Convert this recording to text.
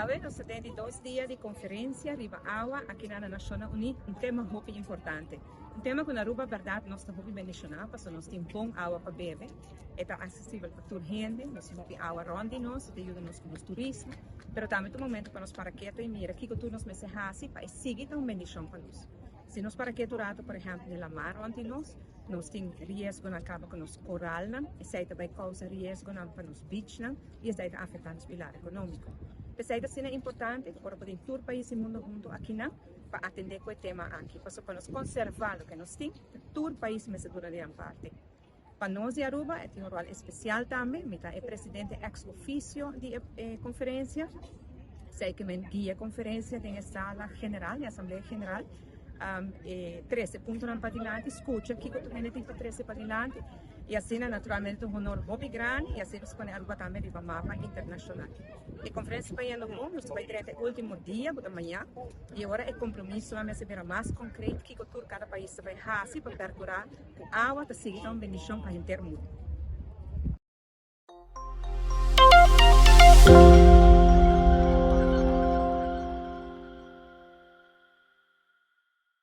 Awe nos ta den di dos dia di conferencia riba awa aki na Nacionnan Uni, un tema hopi importante. Un tema cu na Aruba berdad nos ta hopi bendiciona pasobra nos tin bon awa pa bebe, e ta accesibel pa tur hende, nos tin hopi awa rond di nos, e ta yuda nos cu nos turismo, pero tambe ta un momento pa nos para keto y mira kico tur nos mester haci pa e sigui ta un bendicion pa nos. Si nos para keto un rato por ehempel den lamar rond di nos, nos tin riesgonan caba cu nos coralnan, esey ta bay causa riesgonan pa nos beachnan y esey ta afecta nos pilar economico. P'esey ta asina importante cu ora por tin tur pais di mundo hunto akinan pa atende cu e tema aki, pasobra pa nos conserva loke nos tin, tur pais mester duna di nan parti. Pa nos di Aruba e tin un rol especial tambe, mi ta e presidente ex oficio di e conferencia, esey ke men guia e conferencia den e sala general, den asamblea general, e trece puntonan padilanti, scucha kico tur hende tin pa trece padilanti y asina naturalmente ta un honor hopi grandi y asina nos pone Aruba tambe riba mapa internacional. E conferencia ta bayendo bon, nos ta bay drenta e ultimo dia cu ta maña y ora e compromisonan mester bira mas concreto kico tur cada pais ta bay haci pa percura. Ku awa ta sigui ta un bendishon pa henter mundu.